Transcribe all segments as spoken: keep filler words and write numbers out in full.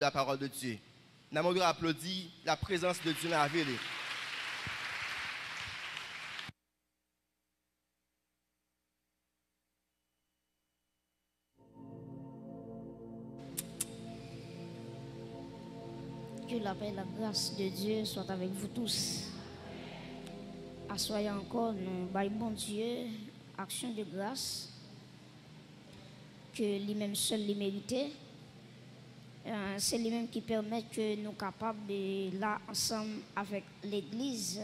la parole de Dieu. N a mande w aplodi la prezans de Dye nan lavi li. Que la paix et la grâce de Dieu soient avec vous tous. Aswè a ankò, nou bay Bondye aksyon de gras ke li menm sèl li merite. Euh, se li menm ki pèmèt ke nou kapab, eh, la ansanm avèk legliz,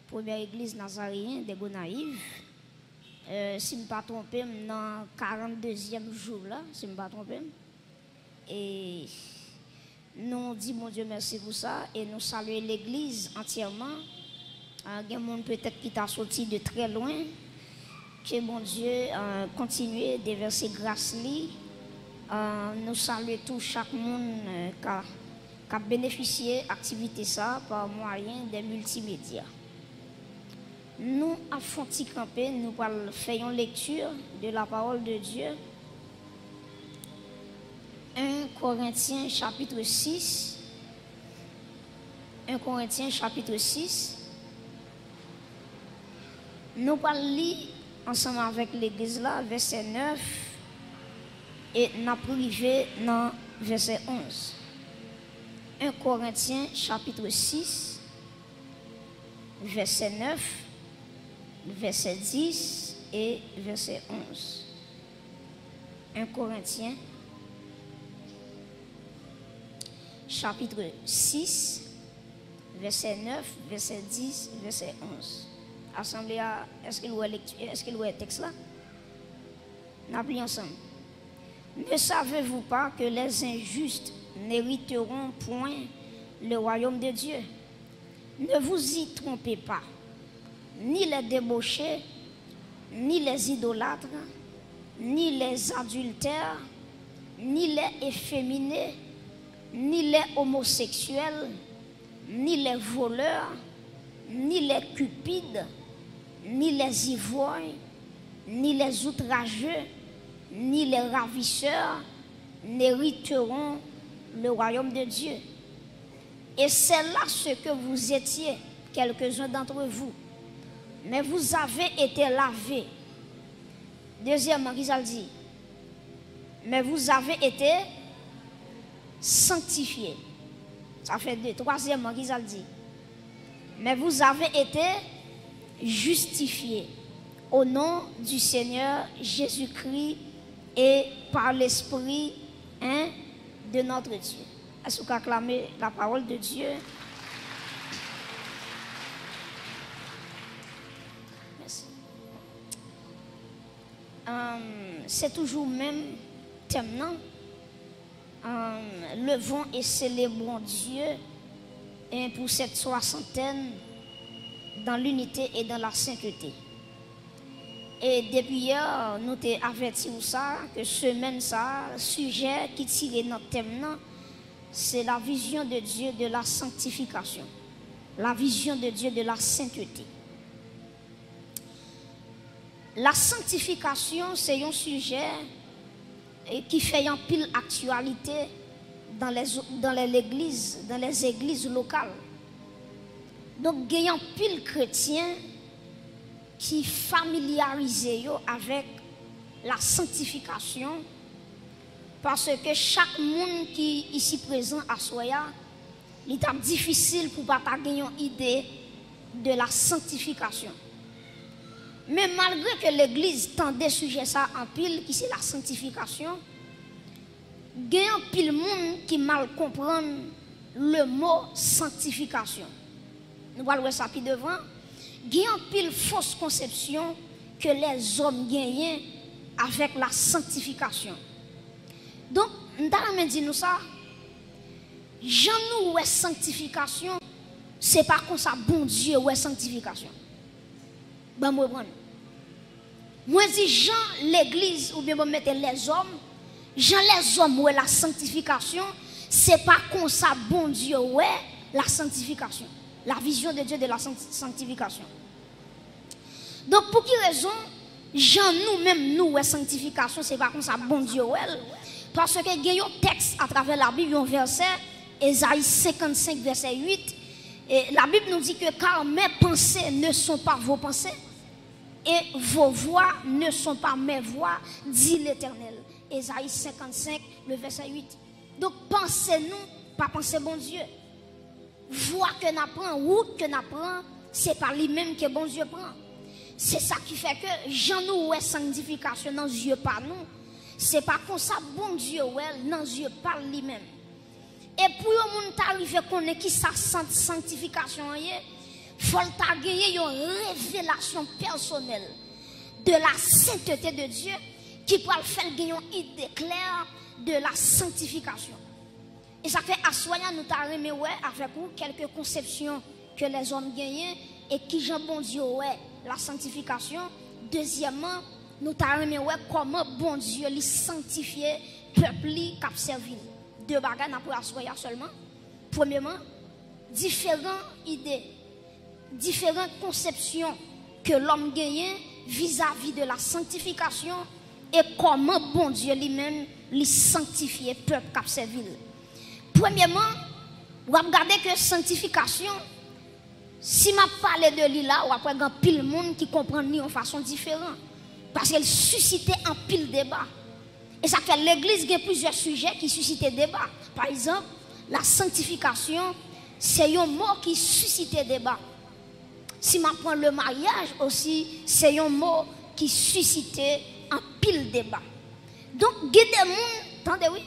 premyè legliz nazareyen de Gonayiv. Euh, si m pa twonpe m, nan karanndezyèm jou la, si m pa twonpe m. E nou di Bondye mèsi pou sa e nou salye legliz antyèman. Ah, gen moun petèt ki ta soti de trè lwen. Ke Bondye, ah, kontinye devèse gras li. Ah, nou salye tou chak moun, eh, ka, k ap benefisye aktivite sa a pa mwayen de miltimedya. Nou ap fè yon ti kanpe, nou pral fè yon lekti de la parole de Dieu. En Korentyen chapit sis. En Korentyen chapit sis. Nou pral li ansanm avèk legliz la vèsè nèf e n ap rive nan vèsè onz. En Korentyen chapit sis, vèsè nèf, vèsè dis e vèsè onz. En Korentyen chapit sis, vèsè nèf, vèsè dis, vèsè onz. Asanble a, èske l wè lekti, èske l wè tèks la? N ap li ansanm. Ne savez-vous pas que les injustes n'hériteront point le royaume de Dieu? Ne vous y trompez pas, ni les débauchés, ni les idolâtres, ni les adultères, ni les efféminés, ni les homosexuels, ni les voleurs, ni les cupides, ni les ivrognes, ni les outrageux, ni les ravisseurs n'hériteront le royaume de Dieu. Et c'est là ce que vous étiez, quelques-uns d'entre vous. Mais vous avez été lavés. Dezyèmman, ki sa l di? Mais vous avez été sanctifiés. Sa fè de. Twazyèmman, ki sa l di? Mais vous avez été justifiés au nom du Seigneur Jésus-Christ et par l'Esprit, hein, de notre Dieu. Èske w ka aklame la parole de Dieu? Mèsi. Euh, se toujou menm tèm nan. Euh, levons et célébrons Dieu, hein, pour cette soixantaine dans l'unité et dans la sainteté. E depi yè, nou te avèti w sa, ke semèn sa, sijè ki tire nan tèm nan, se la vision de Dieu de la sanctification. La vision de Dieu de la sainteté. La sanctification, se yon sijè, eh, ki fè anpil aktyalite dans les, dans les églises, dans les églises locales. Donk, gen anpil kretyen ki familyarize yo avèk la sanktifikasyon, paske chak moun ki isi prezan aswè a, li t ap difisil pou pa ta gen yon ide de la sanctification. Men malgre ke legliz tande sijè sa anpil, ki se la sanktifikasyon, gen anpil moun ki mal konprann le mo sanctification. Nou pral wè sa pi devan. Gen anpil fos konsepsyon ke lèzòm genyen avèk la sanktifikasyon. Donk, m ta renmen di nou sa, jan nou wè sanktifikasyon, se pa konsa Bondye wè sanktifikasyon. Ban m reprann. Mwen di jan legliz, oubyen ban m mete lèzòm, jan lèzòm wè la sanktifikasyon, se pa konsa Bondye wè la sanktifikasyon. La vision de Dieu de la sank-, sanctification. Donk, pou ki rezon, jan nou menm nou wè sanktifikasyon, se pa konsa Bondye wè l? Paske gen yon tèks atravè Labib, yon vèsè, Ezayi senkannsenk, vèsè uit, e Labib nou di ke: car mes pensées ne sont pas vos pensées, et vos voies ne sont pas mes voies, dit l'Éternel. Ezayi senkannsenk, le vèsè uit. Donk, panse nou pa panse Bondye. Vwa ke n ap pran, wout ke n ap pran, se pa li menm ke Bondye pran. Se sa ki fè ke jan nou wè sanktifikasyon nan zye pa nou, se pa konsa Bondye wè l nan zye pa l li menm. E pou yon moun ta rive konnen ki sa sant sanktifikasyon an ye, fò l ta genyen yon revelasyon pèsonèl de la sainteté de Dieu ki pral fè l gen yon ide klè de la sanktifikasyon. E sa fè aswè a nou ta renmen wè avèk ou kèlke konsepsyon ke lèzòm genyen e kijan Bondye wè la sanktifikasyon. Dezyèmman, nou ta renmen wè kòman Bondye li sanktifye pèp li k ap sèvi l. De bagay n ap wè aswè a sèlman. Premyèman, diferan ide, diferan konsepsyon ke lòm genyen vizavi de la sanktifikasyon e kòman Bondye li menm li sanktifye pèp k ap sèvi l. Premyèman, w ap gade ke sanktifikasyon, si m ap pale de li la, w ap wè gen anpil moun ki konprann li yon fason diferan. Paske l sisite anpil deba. E sa k fè legliz gen plizyè sijè ki sisite deba. Pa egzanp, la sanktifikasyon se yon mo ki sisite deba. Si m ap pran le maryaj osi, se yon mo ki sisite anpil deba. Donk, gen de moun, tande wi,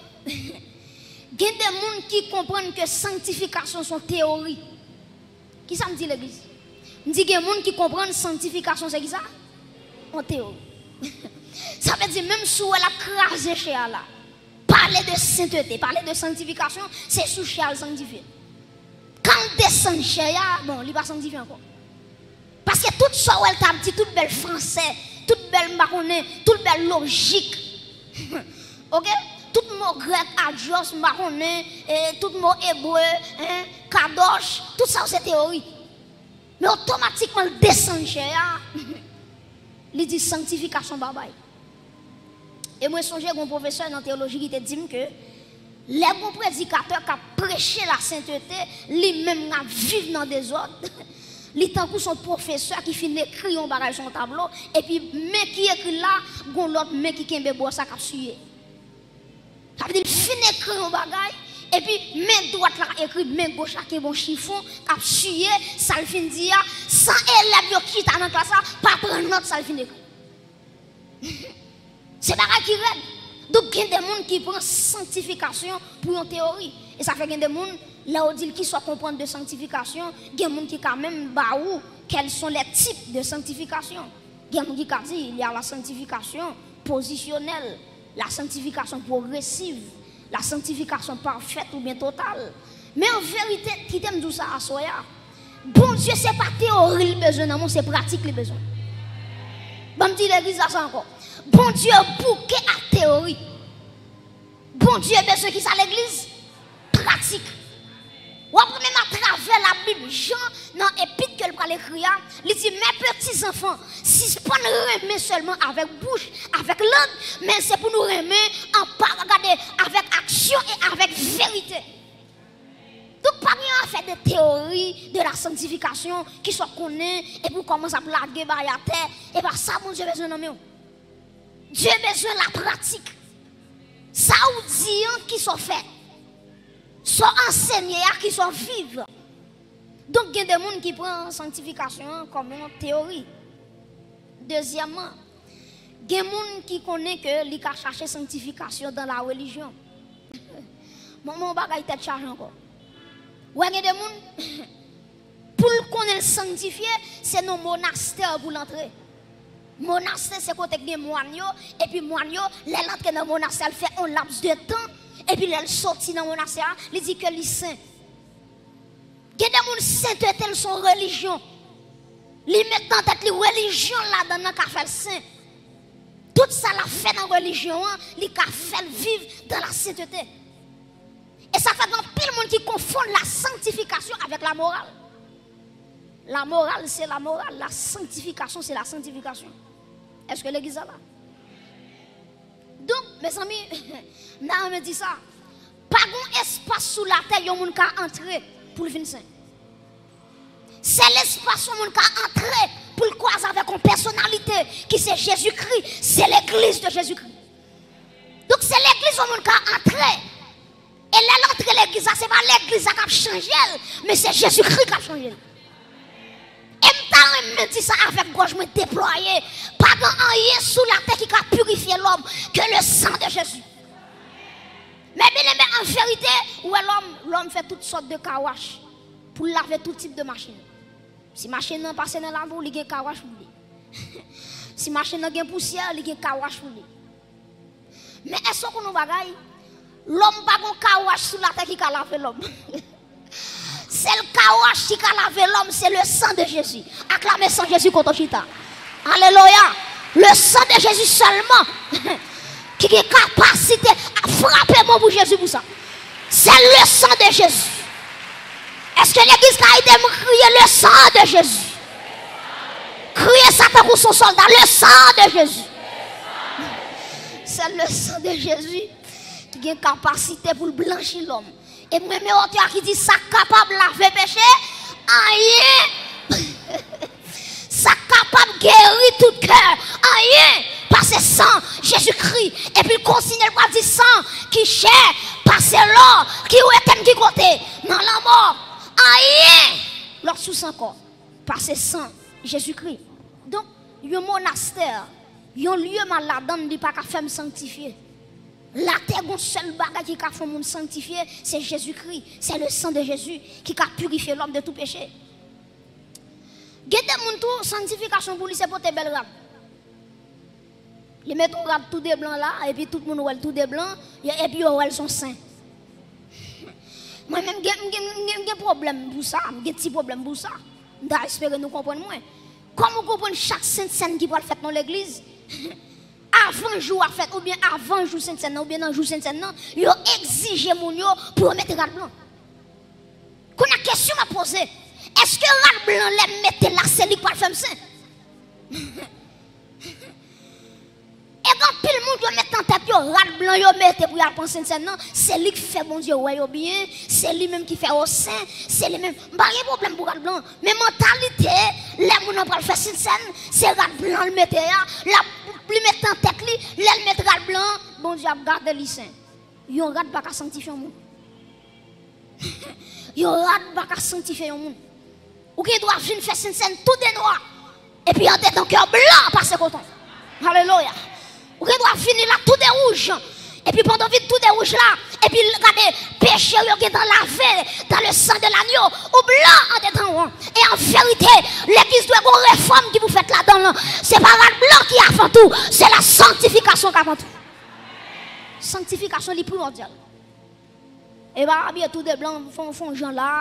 gen de moun ki konprann ke sanktifikasyon se yon teyori. Kisa m di legliz? M di gen moun ki konprann sanktifikasyon se kisa? Yon teyori. Sa vle di menm si w wè l ap kraze chè a la, pale de sentete, pale de sanktifikasyon, se sou chè a l sanktifye. Kan l desann chè a, bon, li pa sanktifye ankò. Paske tout sa w wè l t ap di, tout bèl fransè, tout bèl m pa konnen, tout bèl lojik. Oke? Tout mo grèk, adios, m pa konnen, e tout mo ebre, en, kadosh, tout sa yo se teyori. Men otomatikman l desann chè a, li di sanktifikasyon babay. E mwen sonje gen yon pwofesè nan teyoloji ki te di m ke lè gen yon predikatè k ap preche lasentete, li menm l ap viv nan dezòd, li tankou se yon pwofesè ki fin ekri yon bagay sou yon tablo, epi men ki ekri l la, gen yon lòt men ki kenbe bò sa k ap siye. Sa vle di l fin ekri yon bagay, epi men dwat la ekri, men goch la kenbe yon chifon k ap siye sa l fin di a, san elèv yo ki chita nan klas la pa pran nòt sa l fin ekri. Se bagay ki rèd. Donk, gen de moun ki pran sanktifikasyon pou yon teyori. E sa fè gen de moun, lè w di l kisa w konprann de sanktifikasyon, gen moun ki ka menm ba ou quels sont les types de sanctification. Gen moun ki ka di, il y a la sanctification positionnelle, la sanctification progressive, la sanctification parfaite oubyen totale. Men an verite, kite m di w sa aswè a, Bondye se pa teyori l bezwen nan men w, se pratik li bezwen. Ban m di legliz la sa ankò. Bondye bouke ak teyori. Bondye bezwen kisa legliz? Pratik. W ap wè menm atravè Labib, Jan nan epit ke l pral ekri a, li di, mes petits enfants, sispann renmen sèlman avèk bouch, avèk lang, men se pou nou renmen an pa, gade, avèk aksyon e avèk verite. Donk, pa gen afè de teyori de la sanktifikasyon, kisa w konnen, epi w kòmanse ap lage bagay atè, e pa sa Bondye bezwen nan men w. Dye bezwen lapratik. Sa w di an, kisa w fè. Sa w ansenye a, kisa w viv. Donk, gen de moun ki pran sanktifikasyon an kòm yon teyori. Dezyèmman, gen moun ki konnen ke li ka chache sanktifikasyon dan la relijyon. Bon, bon, bagay tèt chaje ankò. Ou wè gen de moun, pou l konnen l sanktifye, se nan monastè pou l antre. Monastè se kote k gen mòn yo, epi mòn yo, lè l antre nan monastè, l fè yon laps de tan, epi lè l soti nan monastè a, li di ke li sen. Gen de moun sentete l se yon relijyon. Li met nan tèt li relijyon l ladan nan ka fè l sen. Tout sa l ap fè nan relijyon an, li ka fè l viv dan la sentete. E sa fè gen anpil moun ki konfonn la sanktifikasyon avèk la moral. La moral se la moral, la sanktifikasyon se la sanktifikasyon. Èske legliz la la? Donk, mezanmi, m ta renmen di sa. Pa gon espas sou latè yon moun ka antre pou l vin sen. Sèl espas yon moun ka antre pou l kwaze avèk yon pèsonalite ki se Jezikri, se legliz de Jezikri. Donk, se legliz yon moun ka antre. E lè l antre legliz la, se pa legliz la k ap chanje l, men se Jezikri k ap chanje l. E m ta renmen di sa avèk gòj mwen deplwaye. Pa gen anyen sou latè ki ka pirifye lòm ke le san de Jezi. Men byeneme, an verite, ou wè lòm, lòm fè tout sòt de kawach pou l lave tout tip de machin. Si machin nan pase nan labou, li gen kawach pou li. Si machin nan gen pousyè, li gen kawach pou li. Men èske w konn yon bagay? Lòm pa gon kawach sou latè ki ka lave lòm. Sèl kawach ki ka lave lòm, se le san de Jezi. Aklame san Jezi kote w chita. Alelouya. Le san de Jezi sèlman ki gen kapasite a frape mò pou Jezi pou sa. Se le san de Jezi. Èske legliz ka ede m kriye le san de Jezi? Kriye sa tankou son sòlda, le san de Jezi. Se le san de Jezi ki gen kapasite pou l blanchi lòm. E mwen, men otè a ki di sa k kapab lave peche, anyen. Sa k kapab geri tout kè, anyen pase san Jezikri. Epi l kontinye, l pral di san ki chè pase lò, ki rete m ki kote? Nan lanmò. Anyen lòt sous ankò pase san Jezikri. Donk, yon monastè, yon lye m al ladan l, li pa ka fè m sanktifye. Latè gon sèl bagay ki ka fè yon moun sanktifye, se Jezikri, se le san de Jezi ki ka pirifye lòm de tou peche. Gen de moun tou, sanktifikasyon pou li se pote bèl rad. Li met yon rad tou de blan la, epi tout moun wè l tou de blan, yo, epi yo wè l se yon sen. Mwen menm, m gen, m gen, m gen, m gen pwoblèm pou sa, m gen ti pwoblèm pou sa. M ta espere nou konprann mwen. Kòm ou konprann chak sentsèn ki pral fèt nan legliz, avan jou a fèt, oubyen avan jou sentsèn nan, oubyen nan jou sentsèn nan, yo egzije moun yo pou yo met rad blan. Kounye a, kesyon m ap poze, èske rad blan lè m mete l la, se li k pral fè m sen? E gen anpil moun yo met nan tèt yo, rad blan yo mete pou y al pran sentsèn nan, se li k fè Bondye wè yo byen, se li menm ki fè yo sen, se li menm. M pa gen pwoblèm pou rad blan, men mantalite lè moun nan pral fè sentsèn, se rad blan l mete a, l ap, li met nan tèt li, lè l met rad blan an, Bondye ap gade li sen. Yon rad pa ka sanktifye yon moun. Yon rad pa ka sanktifye yon moun. Ou gen dwa vin fè sentsèn tou de nwa, epi andedan kè w blan pase koton. Alelouya. Ou gen dwa vini la tou de wouj, epi pandan w vin tou de wouj la, epi gade, peche w yo gentan lave dans le sang de l'agneau, ou blan andedan w. E an verite, legliz dwe gon refòm ki pou fèt ladan l. Se pa rad blan ki avan tou, se la sanktifikasyon k avan tou. Sanktifikasyon li primòdyal. E pa abiye tou de blan, fè, fè yon jan la.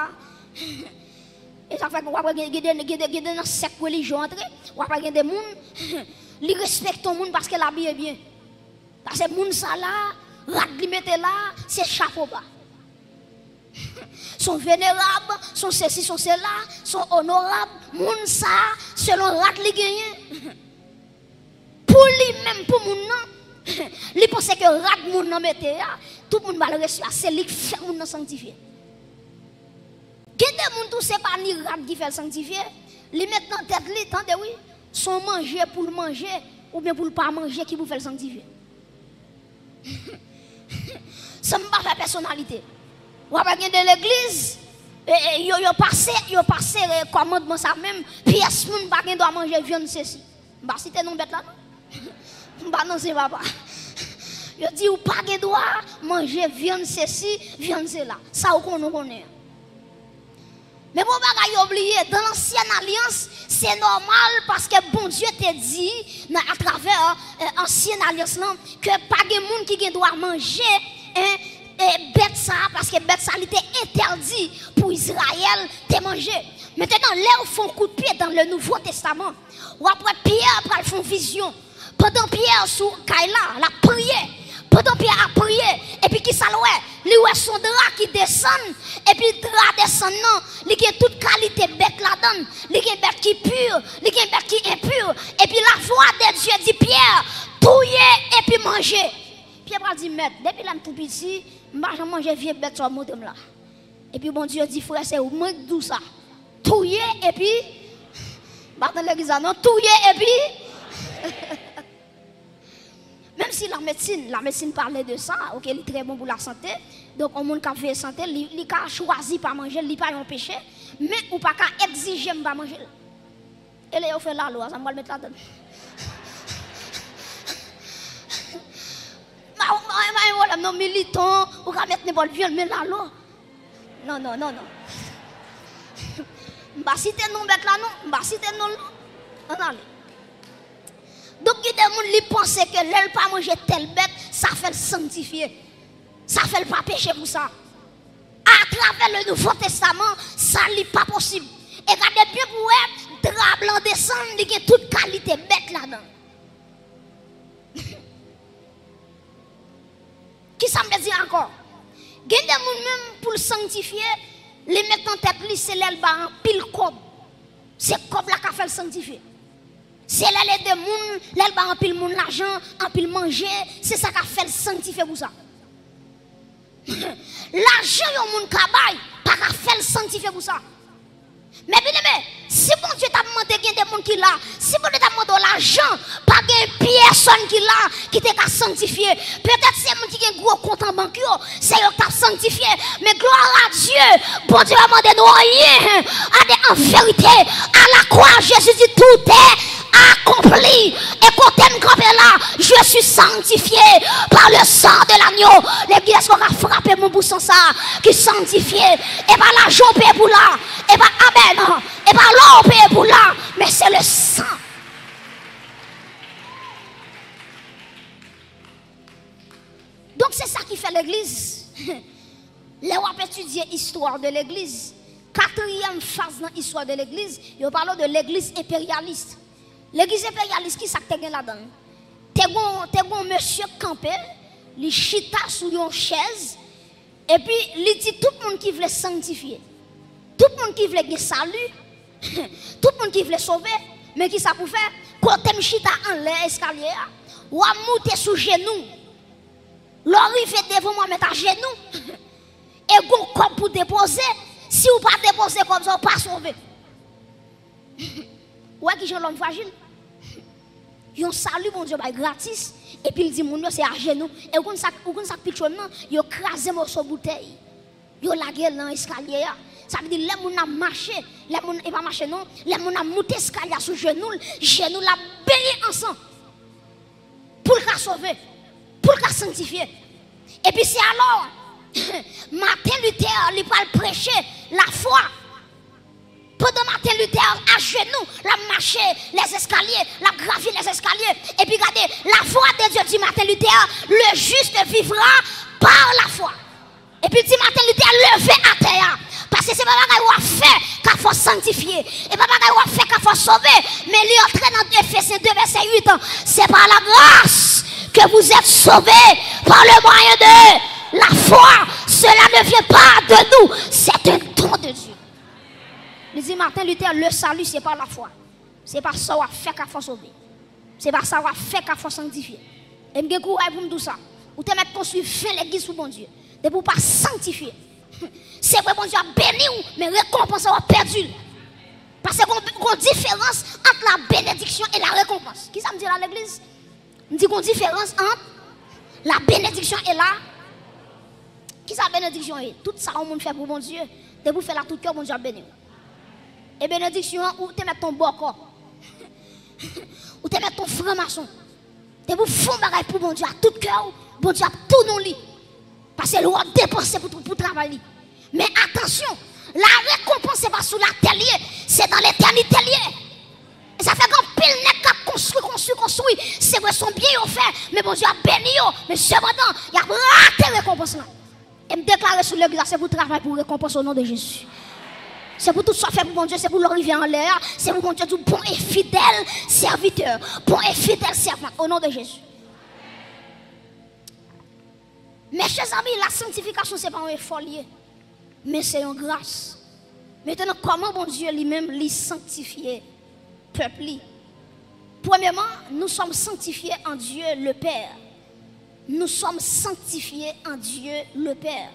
E sa fè w ap wè gen, gen de, gen de, gen de nan sèk relijye w antre, w ap wè gen de moun, li respekte yon moun paske l abiye byen. Paske moun sa la, rad li mete la, se chapo ba. Se yon venerab, se yon sesi, se yon sela, se yon onorab, moun sa, selon rad li genyen. Pou li menm, pou moun nan, li panse ke rad moun nan mete a, tout moun ba l respè a, se li k fè moun nan sanktifye. Gen de moun tou, se pa ni rad ki fè l sanktifye, li met nan tèt li, tande wi, se yon manje pou l manje, oubyen pou l pa manje ki pou fè l sanktifye. Sa m pa fè pèsonalite. W ap gen de legliz, e, e, yo, yo pase, yo pase, e, kòmandman sa menm, pyès moun pa gen dwa manje vyann sesi. M pa site non bèt la, non. M pa nan se papa. Yo di ou pa gen dwa manje vyann sesi, vyann sela. Sa ou konnen, ou konnen. Men bon bagay yo bliye, dans l'ancienne alliance, se nòmal paske Bondye te di nan, atravè, e, ansyen alyans lan, ke pa gen moun ki gen dwa manje, en, e, bèt sa a, paske bèt sa a, li te entèdi pou Izrayèl te manje. Mentenan, lè w fè yon kout pye dans le Nouveau Testament, w ap wè Pyè pral fè yon vizyon. Pandan Pyè sou kay la, l ap priye. Pandan Pyè ap priye, epi kisa l wè? Li wè s on dra ki desann, epi dra desann nan, li gen tout kalite bèt ladan l. Li gen bèt ki pi, li gen bèt ki enpi. Epi lavwa de Dye di Pyè, touye epi manje. Te pral di, "Mèt, depi lè m tou piti, m pa janm manje vye bèt sa w montre m la." Epi Bondye di, "Frè, se mwen k di w sa. Touye, epi, m pa nan legliz la non, touye, epi." Menm si la medsin, la medsin pale de sa, ok, li trè bon pou lasante. Donk, yon moun k ap veye sante, li, li ka chwazi pa manje l, li pa yon peche, men ou pa ka egzije m pa manje l. E lè yo fè lalwa, sa m pral met ladan l. Ma, ma, ma, yon pwoblèm non, militan, ou ka met nenpòt vyann, men lalwa. Non, non, non, non. M pa site non bèt la, non. M pa site non l, non. Ann ale. Donk, gen de moun, li panse ke lè l pa manje tèl bèt, sa fè l sanktifye. Sa fè l pa peche pou sa. Atravè le Nouvo Testaman, sa li pa posib. E gade byen pou wè, dra blan desann, li gen tout kalite bèt ladan. Kisa m vle di ankò? Gen de moun menm pou l sanktifye, li met nan tèt li se lè l ba anpil kòb. Se kòb la ka fè l sanktifye. Se lè l ede moun, lè l ba anpil moun lajan, anpil manje, se sa ka fè l sanktifye pou sa. Lajan yon moun ka bay pa ka fè l sanktifye pou sa. Men byeneme, si Bondye t ap mande, gen de moun ki la, si Bondye t ap mande w lajan, pa gen pyèsonn ki la ki te ka sanktifye. Petèt se moun ki gen gwo kont an bank yo, se yo k t ap sanktifye. Men glwa a Dye, Bondye pa mande nou anyen. Gade, an verite, à la croix, Jésus dit, tout est accompli. E kote m kanpe la, je suis sanctifié par le sang de l'agneau. Legliz, èske w ka frape moun pou san sa ki sanktifye? E pa lajan w peye pou la, e pa amèn, e pa lò w peye pou la, men se le sang. Donk, se sa ki fè legliz. Lè w ap etidye istwa de legliz, katriyèm faz nan istwa de legliz, yo pale w de legliz enperyalis. Legliz enperyalis, ki sa k te gen ladan l? Te gon, te gon mesye k kanpe, li chita sou yon chèz, epi li di tout moun ki vle sanktifye, tout moun ki vle gen sali, tout moun ki vle sove, men ki sa pou fè? Kote m chita anlè eskalye a, w ap moute sou jenou. Lè w rive devan mwen, w ap met ajenou. E gon kòb pou depoze. Si w pa depoze kòb sa, w pa sove. Ou wè kijan lòm frajil? Yon sali Bondye bay gratis, epi l di moun yo se ajenou. E ou konn sa, ou konn sa k pi cho nan? Yo kraze moso boutèy. Yo lage l nan eskalye a. Sa vle di lè moun nan ap mache, lè moun, e pa mache non, lè moun nan ap moute eskalye a sou jenou l, jenou l ap benyen an san. Pou l ka sove, pou l ka sanktifye. Epi se alò, Martin Luther, li pral preche lafwa. Pandan Martin Luther ajenou, l ap mache lèzeskalye, l ap gravi lèzeskalye. Epi gade, la voix de Dieu dit, Martin Luther, le juste vivra par la foi. Epi l di Martin Luther leve atè a. Paske se pa bagay w ap fè k ap fè w sanktifye. E pa bagay w ap fè k ap fè w sove. Men li antre nan Efesyen de vèsè uit. C'est par la grâce que vous êtes sauvés par le moyen de la foi. Cela ne vient pas de nous. C'est un don de Dieu. Li di Martin Luther, le salut, c'est par la foi. Se pa sa w ap fè k ap fè w sove. Se pa sa w ap fè k ap fè w sanktifye. E m gen kouraj pou m di w sa. Ou te mèt konstwi ven legliz pou Bondye. Depi w pa sanktifye, se vre Bondye ap beni w, men rekonpans la w ap pèdi l. Paske gon, gon diferans ant la benediksyon e la rekonpans. Kisa m di la legliz? M di gon diferans ant la benediksyon e la. Kisa benediksyon ye? Tout sa yon moun fè pou Bondye, depi w fè l ak tout kè w, Bondye ap beni w. E benediksyon an, ou te mèt ton bòkò. Ou te mèt ton franmason. Depi w fè yon bagay pou Bondye ak tout kè w, Bondye ap tounen w li. Paske l wè w depanse pou, pou travay li. Men atansyon, la rekonpans se pa sou latè l ye, se nan letènite l ye. E sa fè gen anpil nèg k ap konstwi, konstwi, konstwi. Se vre, se yon byen yo fè, men Bondye ap beni yo. Men sepandan, y ap rate rekonpans lan. E m deklare sou legliz la, se pou travay pou rekonpans o non de Jezi. Se pou tout sa w fè pou Bondye, se pou lè w rive anlè a, se pou Bondye di w bon e fidèl sèvitè, bon e fidèl sèvant, o non de Jezi. Mezanmi, la sanktifikasyon se pa yon efò l ye, men se yon gras. Mentnan, kòman Bondye li menm li sanktifye pèp li? Premyèman, nous sommes sanctifiés en Dieu le Père. Nous sommes sanctifiés en Dieu le Père.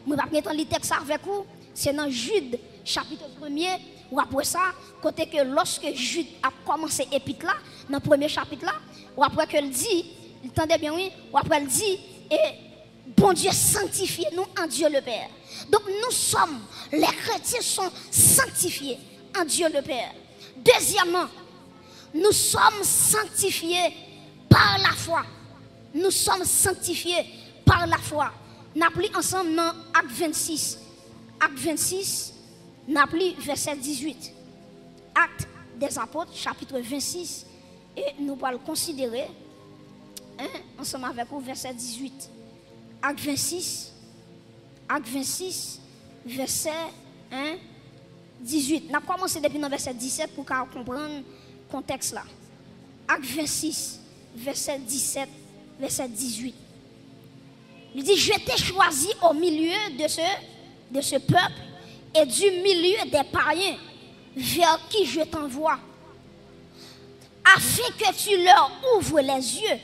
Mwen p ap gentan li tèks la avèk ou, se nan Jid, chapit premye, w ap wè sa, kote ke lòske Jid ap kòmanse epit la, nan premye chapit la, w ap wè ke l di, tande byen wi, w ap wè l di, e Bondye sanktifye nou en Dieu le Père. Donc nous sommes, les chrétiens sont sanctifiés en Dieu le Père. Deuxièmement, nous sommes sanctifiés par la foi. Nous sommes sanctifiés par la foi. N ap li ansanm nan Ak vennsis. Ak vennsis, n ap li vèsè dizuit. Actes des Apôtres, chapitre vingt-six, e nou pral konsidere, en, ansanm avèk ou, vèsè dizuit. Ak vennsis, Ak vennsis, vèsè en, dizuit. N ap kòmanse depi nan vèsè disèt pou w ka konprann kontèks la. Ak vennsis, vèsè disèt, vèsè dizuit. Li di, je t'ai choisi au milieu de ce, de ce peuple et du milieu des païens vers qui je t'envoie, afin que tu leur ouvres les yeux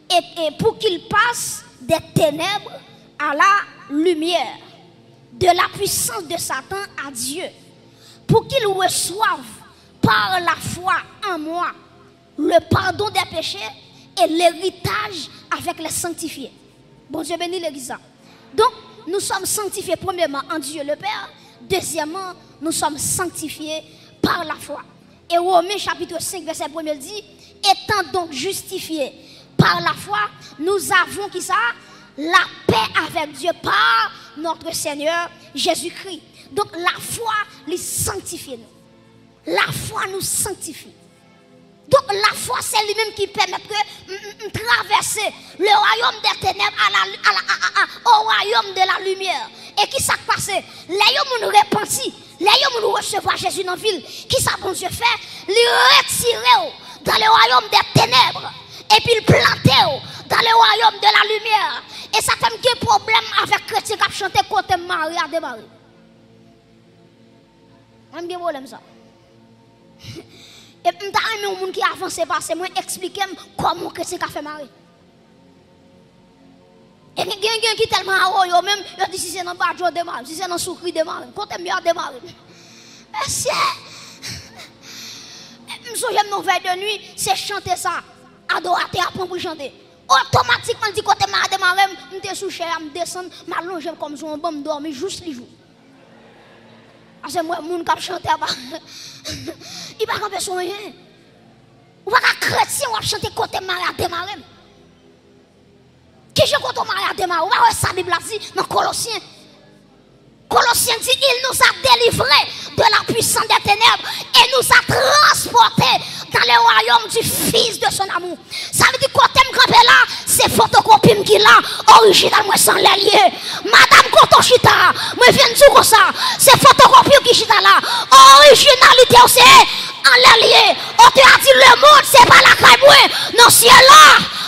et, et pour qu'ils passent des ténèbres à la lumière, de la puissance de Satan à Dieu, pour qu'ils reçoivent par la foi en moi le pardon des péchés et l'héritage avec les sanctifiés. Bondye beni legliz la. Donc, nous sommes sanctifiés premièrement en Dieu le Père, deuxièmement, nous sommes sanctifiés par la foi. Et Romains chapitre cinq, verset premier dit, étant donc justifiés par la foi, nous avons qui ça? La paix avec Dieu par notre Seigneur Jésus-Christ. Donc, la foi, li sanktifye nou. La foi nous sanctifie. Donk, lafwa se li menm ki pèmèt ke m, m, m travèse le royaume des ténèbres à la, à la, à, à, à, au royaume de la lumière. E ki sa k pase? Lè yon moun repanti, lè yon moun resevwa Jezi nan vi l, ki sa Bondye fè? Li retire w dans le royaume des ténèbres, epi l plante w dans le royaume de la lumière. E sa fè m gen pwoblèm avèk kretyen k ap chante kote m mare a demare. Mwen, m gen pwoblèm sa. E m ta renmen yon moun ki avanse pase mwen eksplike m kòman yon kretyen ka fè mare. E gen, gen, gen ki tèlman awoyo menm, yo di si se nan badjo demare m, si se nan soukri demare m, kote m yo a demare m. Mesye! M sonje m nan vèy de nwi, se chante sa adoratè a pran pou l chante. Otomatikman, l di kote m a demare m, m te sou chè a, m desann, m al lonje m kòm sou yon ban, m dòmi jous li jou. Paske m wè moun k ap chante a pa, li pa kanpe sou anyen. Ou pa ka kretyen, w ap chante kote m mare a demare m. Kijan kote w mare a demare? Ou pa wè sa Bib la di nan Kolosyen? Kolosyen di, il nous a délivrés de la puissance des ténèbres et nous a transportés dans le royaume du Fils de son amour. Sa vle di kote m kanpe la, se fotokopi m ki la, orijinal mwen se anlè l ye. Madanm, kote w chita, mwen vin di w konsa, se fotokopi w ki chita la, orijinalite w se anlè l ye. Otè a di, lemonn se pa lakay mwen, nan syèl la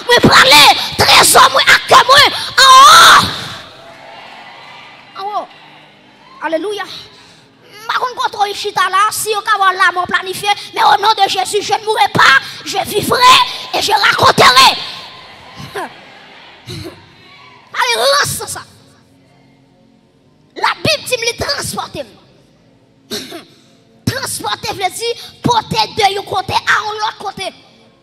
mwen prale, trezò mwen ak kè mwen anwo. Anwo. Alelouya. M pa konn kote w chita la, si yo ka ba w lanmò planifye, men o non de Jezi, je ne mourrai pas, je vivrai et je raconterai. Pale rans nan sa. Labib di m li transpòte m. Transpòte vle di pote de yon kote a yon lòt kote.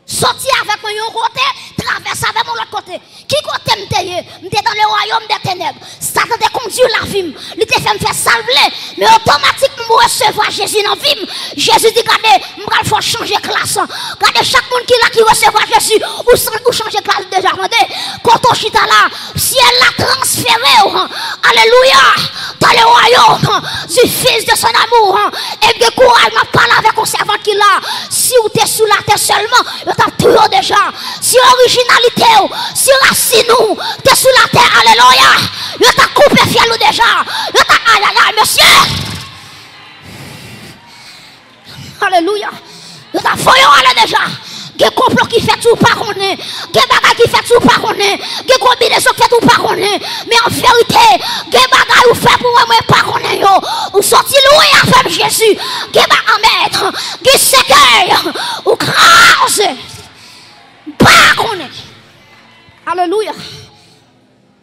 Soti avèk mwen yon kote, travèse avè m yon lòt kote. Ki kote m te ye? M te dans le royaume des ténèbres. Satan te kondui lavi m. Li te fè m fè sa l vle. Men otomatikman, m resevwa Jezi nan vi m. Jezi di, gade, m pral fè w chanje klas. Gade chak moun ki la ki resevwa Jezi, ou san-, ou chanje klas deja, tande. Kote w chita la, syèl la transfere w. Alelouya. Dans le royaume du Fils de son amour. E m gen kouraj, m ap pale avèk yon sèvant ki la. Si w te sou latè sèlman, yo t ap touye w deja. Si orijinalite w, si rasin ou te sou latè, alelouya, yo t ap koupe fyèl ou deja. Yo t ap, ayayay, mesye. Alelouya. Yo t ap voye w ale deja. Gen konplo ki fèt ou pa konnen. Gen bagay ki fèt ou pa konnen. Gen konbinezon k fèt ou pa konnen. Men an verite, gen bagay ou fè pou mwen, mwen pa konnen yo. Ou soti lwen avè m, Jezi. Gen ba-, anmèd. Gen sèkèy ou kraze. M pa konnen. Alelouya.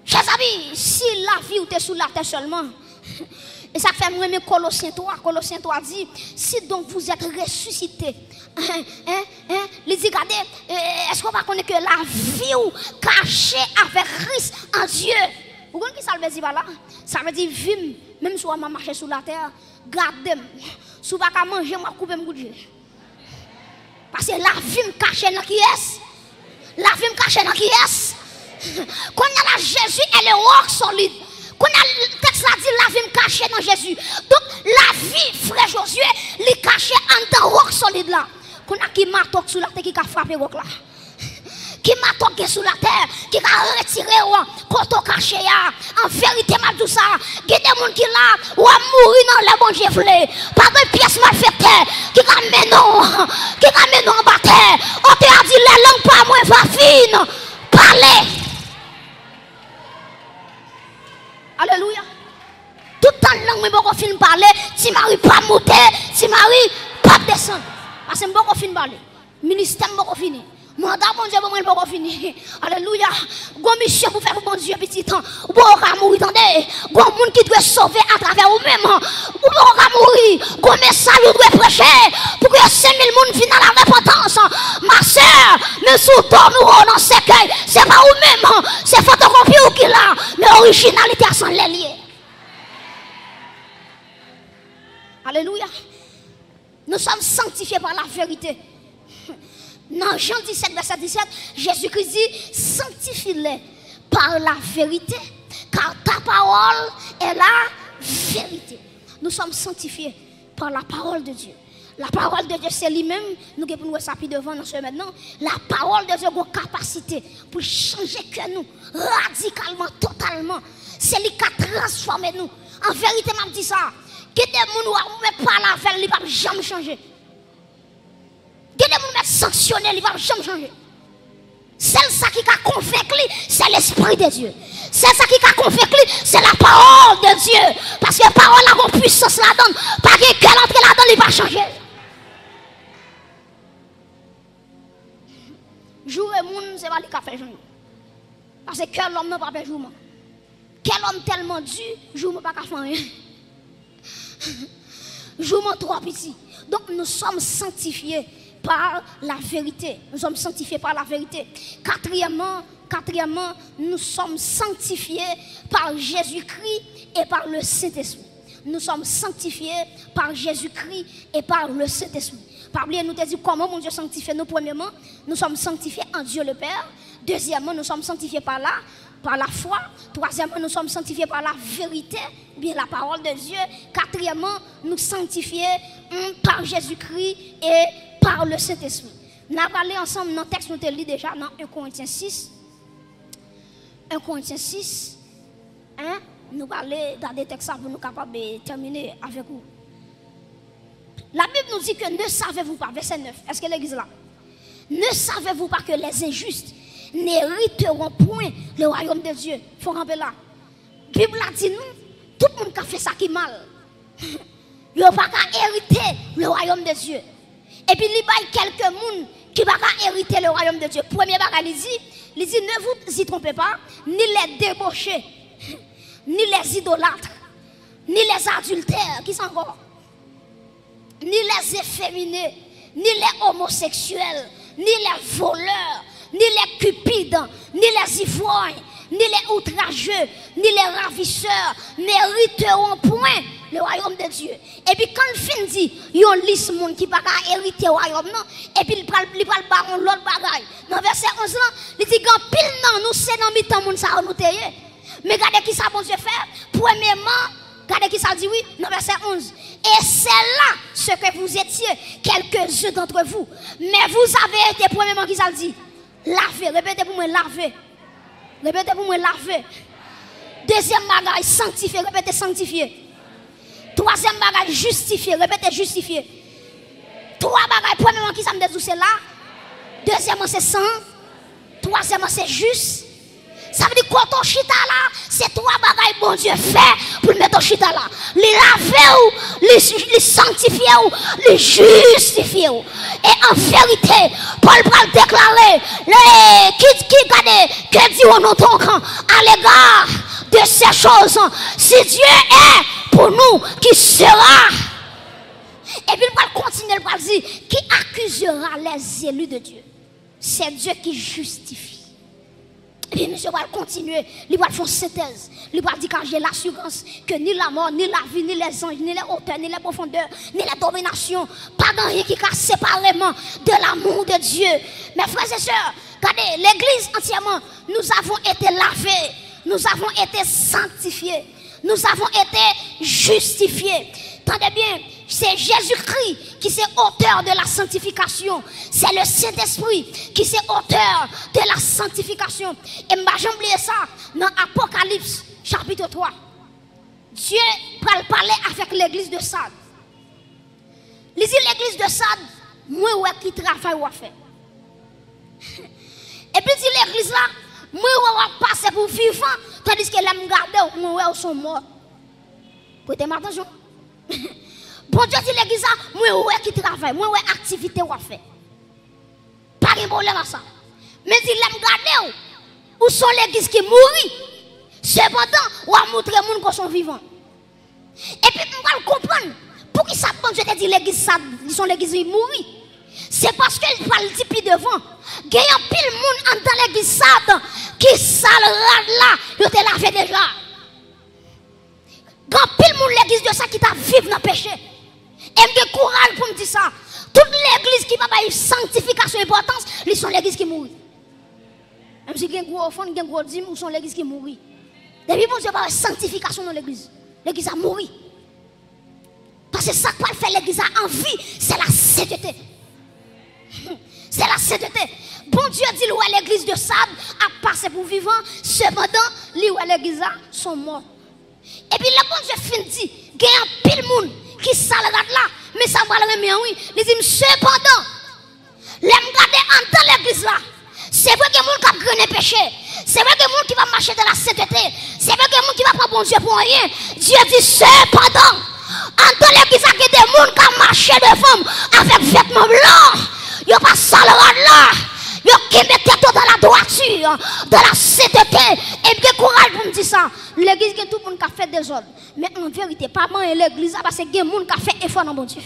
Chèzami, si lavi w te sou latè sèlman, e sa k fè m renmen Kolosyen twa, Kolosyen twa di, si donc vous êtes ressuscité, hein, hein, hein, li di, gade, eh, èske w pa konnen ke lavi w kache avèk Kris an Dye? Ou konn ki sa l vle di pa la? Sa vle di vi m, menm si w wè m ap mache sou latè, gade m. Si w pa ka manje m, w ap koupe m kout je. Paske lavi m kache nan kiyès? Lavi m kache nan kiyès? Kounye a la, Jezi est le roc solide. Kounye a, tèks la di, lavi m kache nan Jezi. Donk, lavi frè Jozye, li kache anndan wòk solid la. Kounye a, ki mato k sou latè ki ka frape wòk la? Ki mato k gen sou latè ki ka retire w kote w kache a? An verite, m ap di w sa, gen de moun ki la, w ap mouri nan lè Bondye vle. Pa gen pyès malfektè ki ka mennen w, ki ka mennen w anba tè. Otè a di, les langues par moi va fin parler. Alelouya. Tout tan lang mwen poko fin pale, Ti Mari p ap moute, Ti Mari p ap desann. Paske m poko fin pale. Ministè m poko fini. Manda Bondye pou mwen poko fini. Alelouya. Gon misyon pou fè pou Bondye, pitit. Ou poko ka mouri, tande. Gon moun ki dwe sove atravè ou menm. Ou poko ka mouri. Gon mesaj ou dwe preche pou ke senk mil moun vin a la repantans. Ma sè, menm si w dòmi, ou nan sèkèy, se pa ou menm. Se fotokopi w ki la. Men orijinalite a se anlè l ye. Alelouya. Nous sommes sanctifiés par la vérité. Nan Jan disèt, vèsè disèt, Jezikri di, sanctifie-les par la vérité, car ta parole est la vérité. Nous sommes sanctifiés par la parole de Dieu. La parole de Dieu, se li menm, nou gen pou nou wè sa pi devan nan semèn nan. La parole de Dieu gon kapasite pou l chanje kè nou radikalman, totalman. Se li k ka transfòme nou. An verite, m ap di sa. Gen de moun w ap mèt pale avè l, li p ap janm chanje. Gen de moun mèt sanksyone, li p ap janm chanje. Sèl sa ki ka konvenk li, se Lespri de Dye. Sèl sa ki ka konvenk li, se la parole de Dieu. Paske pawòl la gon pwisans ladan l. Pa gen kè l antre ladan l, li pa chanje. Joure moun, se pa li k ap fè jwenn. Paske kè lòm nan pa pè jouman. Kè lòm tèlman di, jouman pa ka fè anyen. Jouman twò piti. Donc, nous sommes sanctifiés par la vérité. Nous sommes sanctifiés par la vérité. Quatrièmement, quatrièmement, nous sommes sanctifiés par Jésus-Christ et par le Saint-Esprit. Nous sommes sanctifiés par Jésus-Christ et par le Saint-Esprit. Pa bliye, nou te di kòman Bondye sanktifye nou. Premyèman, nous sommes sanctifiés en Dieu le Père. Deuxièmement, nous sommes sanctifiés par la, par la foi. Troisièmement, nous sommes sanctifiés par la vérité, ou bien la parole de Dieu. Quatrièmement, nous sanctifiés, hum, par Jésus-Christ et par le Saint-Esprit. N a prale ansanm nan tèks nou te li deja nan en Korentyen sis. En Korentyen sis, en, nou prale gade tèks sa pou nou kapab, eh, tèmine avèk ou. La Bible nous dit que ne savez-vous pas, verset neuf, èske legliz la? Ne savez-vous pas que les injustes n'hériteront point le royaume de Dieu? Fò kanpe la. Bib la di nou, tout moun k ap fè sa ki mal, yo pa ka erite le royaume de Dieu. Epi li bay kèlke moun ki pa ka erite le royaume de Dieu. Premye bagay li di, li di, ne vous y trompez pas, ni les débauchés, ni les idolâtres, ni les adultères, ki sa ankò? Ni les efféminés, ni les homosexuels, ni les voleurs, ni les cupides, ni les ivrognes, ni les outrageux, ni les ravisseurs n'hériteront point le royaume de Dieu. Epi kan l fin di yon lis moun ki pa ka erite wayòm nan, epi li pral, li pral ba yon lòt bagay. Nan vèsè onz lan, li di, gen anpil nan nou, se nan mitan moun sa yo nou te ye. Men gade ki sa Bondye fè. Premyèman, gade ki sa l di, wi, nan vèsè onz. Et c'est là ce que vous étiez, quelques-uns d'entre vous. Mais vous avez été, premyèman, ki sa l di? Lave. Repete pou mwen, lave. Repete pou mwen, lave. Dezyèm bagay, sanktifye. Repete, sanktifye. Twazyèm bagay, jistifye. Repete, jistifye. Twa bagay. Premyèman, ki sa m te di w, se la. Dezyèmman, se san. Twazyèmman, se jis. Sa vle di kote w chita la, se twa bagay Bondye fè pou l mete w chita la. Li lave w, li, li sanktifye w, li jistifye w. E an verite, Pòl pral deklare, le, ki, ki gade, que dirons-nous donc à l'égard de ces choses? Si Dieu est pour nous, qui sera? Epi l pral kontinye, l pral di, qui accusera les élus de Dieu? C'est Dieu qui justifie. Epi misye pral kontinye, li pral fè yon sentèz. Li pral di, car j'ai l'assurance que ni la mort, ni la vie, ni les anges, ni les hauteurs, ni les profondeurs, ni les dominations, pa gen anyen ki ka separe mwen de l'amour de Dieu. Mes frères et sœurs, gade, legliz antyèman, nous avons été lavés, nous avons été sanctifiés. Nous avons été justifiés. Tande byen, se Jezikri ki se otè de la santifikasyon. Se le Sentespri ki se otè de la santifikasyon. E m pa janm bliye sa, nan Apokalips chapit twa. Dye pral pale avèk legliz de Sad. Li di legliz de Sad, mwen wè ki travay w ap fè. Epi l di legliz la, mwen wè w ap pase pou vivan, tandiske lè m gade w, mwen wè w se yon mò. Prete m atansyon. Bondye di legliz la, mwen wè ki travay, mwen wè aktivite w ap fè. Pa gen pwoblèm ak sa. Men di lè m gade w, ou se yon legliz ki mouri. Sepandan, w ap moutre moun ke w se yon vivan. Epi m pral konprann poukisa Bondye te di legliz Sad, li se yon legliz ki mouri. Se paske l pral di pi devan, gen anpil moun anndan legliz Sad ki sal rad la, yo te lave deja. Gen anpil moun legliz de Sad ki t ap viv nan peche. E m gen kouraj pou m di sa. Tout legliz ki pa bay sanktifikasyon enpòtans, li se yon legliz ki mouri. Menm si gen gwo ofrann, gen gwo dim, ou se yon legliz ki mouri. Depi Bondye pa wè sanktifikasyon nan legliz, legliz la mouri. Paske sa k pral fè legliz la anvi, se lasentete. Se lasentete. Bondye di l wè legliz de Sad ap pase pou vivan, sepandan, li wè legliz la se yon mò. Epi lè Bondye fin di, gen anpil moun ki sal rad la, men sa m pral renmen an wi, li di m, sepandan, lè m gade anndan legliz la, se vre gen moun k ap grennen peche, se vre gen moun ki pa mache nan lasentete, se vre gen moun ki pa pran Bondye pou anyen. Dye di, sepandan, anndan legliz la gen de moun k ap mache devan m avèk vètman blan, yo pa sal rad la, yo kenbe tèt yo dans la droiture, dans la sainteté. E m gen kouraj pou m di sa, legliz gen tout moun k ap fè dezòd, men an verite, pa manyen legliz la, paske gen moun k ap fè efò nan Bondye.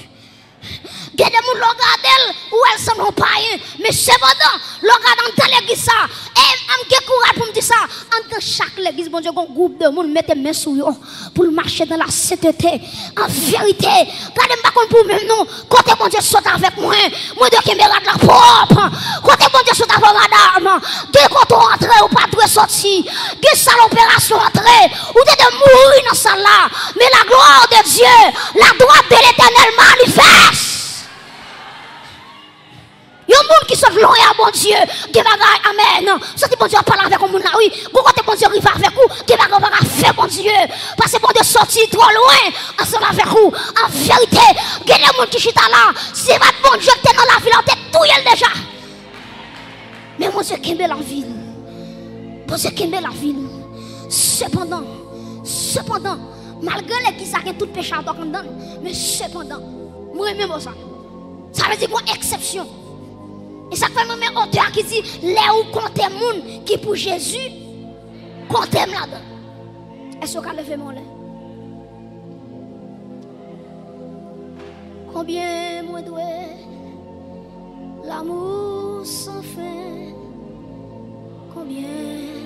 Gen de moun, lè w gade l, ou wè l sanble yon payen. Men sepandan, lè w gade anndan legliz sa, e m gen kouraj pou m di sa, anndan chak legliz, Bondye gen yon gwoup de moun, mete men sou yo, pou l mache nan lasentete. An verite, gade, m pa konn pou ou menm non, kote Bondye sot avèk mwen, mwen dwe kenbe rad la pwòp. Kote Bondye sot avèk madanm, gen kote w antre, ou pa dwe soti. Gen sal operasyon antre, ou te dwe mouri nan sal la. Men la gloire de Dieu, la droite de l'Éternel manifeste. Yon moun ki sot lwen a Bondye, gen bagay, amèn. Santi Bondye ap pale avèk yon moun la, wi. Gon kote Bondye rive avèk ou, gen bagay ou pa ka fè Bondye. Paske Bondye soti twò lwen ansanm avèk ou. An verite, gen de moun ki chita la, si se pa t Bondye ki te nan lavi la, yo te touye l deja. Men Bondye kenbe lavi l. Bondye kenbe lavi l. Sepandan, sepandan, malgre legliz la gen tout peche a anndan l, men sepandan, mwen renmen mo sa. Sa vle di gon eksepsyon. E sa k fè m renmen otè a ki di, lè ou konte moun ki pou Jezi, konte m ladan. Èske w ka leve men w anlè? Konbyen mwen dwe l'amour sans fin? Konbyen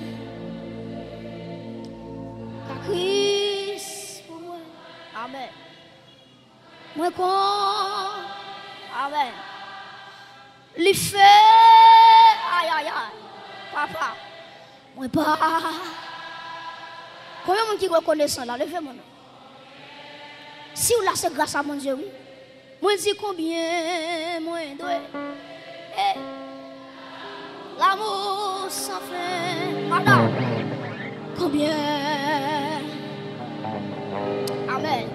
ka Kris pou mwen? Amèn. Mwen kon. Amèn. Li fè. Ayayay. Papa. Mwen pa. Konbyen moun ki rekonesan la? Leve men w. Si w la, se gras a Bondye, wi. Mwen di konbyen mwen dwe. Eh. L'amour sans fin. Mada. Konbyen? Amèn.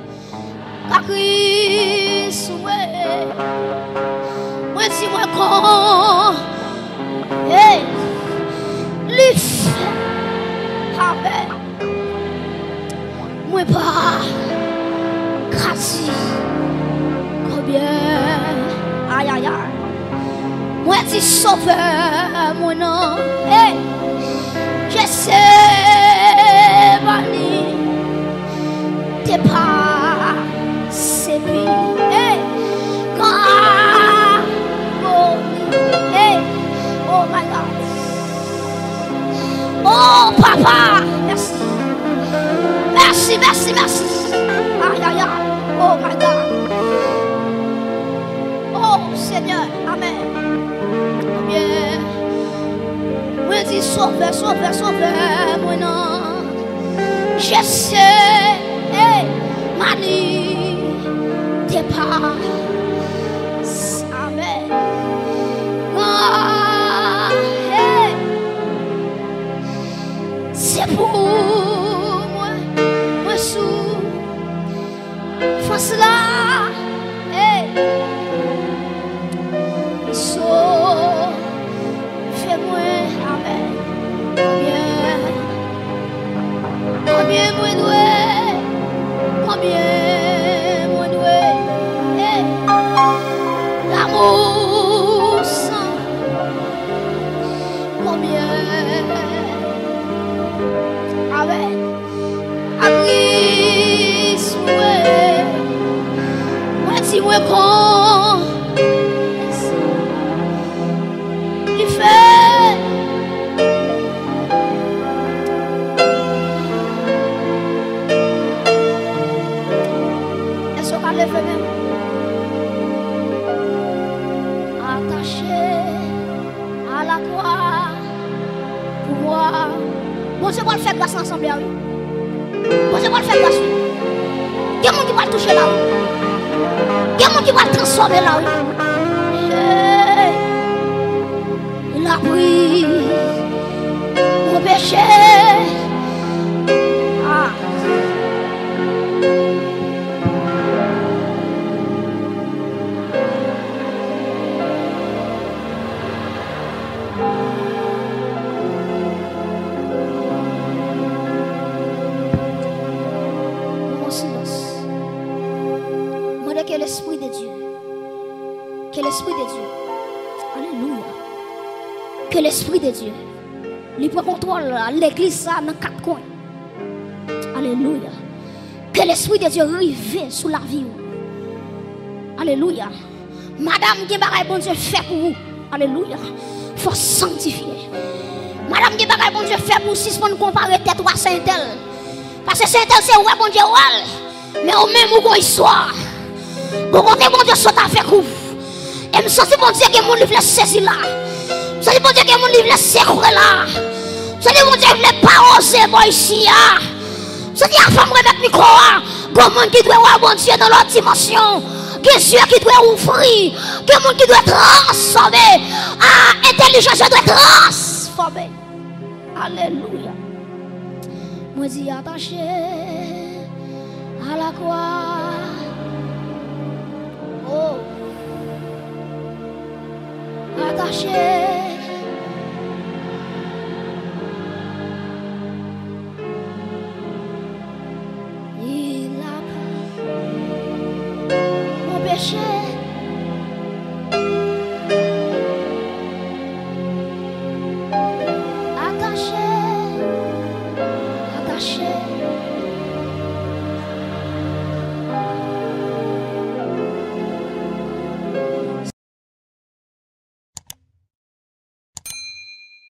Ka Kris, wi. Mwen di mwen kon. Hey. Li fè. Ti Sovè mwen nan, hey, Jetsemani te pase pi, hey, gran agoni, hey, oh my God. Oh, papa, mèsi. Mèsi, mèsi, mèsi. Ay, ay, ay. Oh, my God. Oh, Senyè, amèn. Ebyen, mwen di, Sovè, Sovè, Sovè mwen nan. Jetsemani te pase. Amèn. Ah, hey. Se pou mwen, mwen soufrans la, hey, li sove mwen, amèn. Konbyen, konbyen mwen dwe, konbyen mwen dwe, hey, lanmou san Konbyen? Amèn. Apri sou mwen. Mwen di mwen konbyen li fè. Èske w ka leve men w? Atache a la kwa pou mwen. Bondye pral fè gras nan asanble a, wi. Bondye pral fè gras, wi. Gen moun ki pral touche la, wi. Gen moun ki pral transfòme la, wi. Hey. Lapri mon peche. Ah. Yon silans. Mande ke Lespri de Dye. Ke Lespri de Dye. Alelouya. Ke Lespri de Dye. Li pran kontwòl legliz sa nan kat kwen. Alelouya. Ke Lespri de Dye rive sou lavi w. Alelouya. Madanm, gen bagay Bondye fè pou ou. Alelouya. Fò w sanktifye. Madanm, gen bagay Bondye fè pou ou. Sispann konpare tèt ou a sè entèl. Paske sè entèl se wè Bondye wè l. Men ou menm ou gon istwa. Bon kote Bondye sot avèk ou. E m santi Bondye gen moun li vle sezi la. M santi Bondye gen moun li vle sekwe la. M santi Bondye vle pa oze bò isi a. M santi avan m remèt mikwo a, gon moun ki dwe wè Bondye nan lòt dimansyon. Gen zye ki dwe ouvri. Gen moun ki dwe transfòme. Ah, entèlijans yo dwe transfòme. Alelouya. Mwen di atache a la kwa. Oh. Atache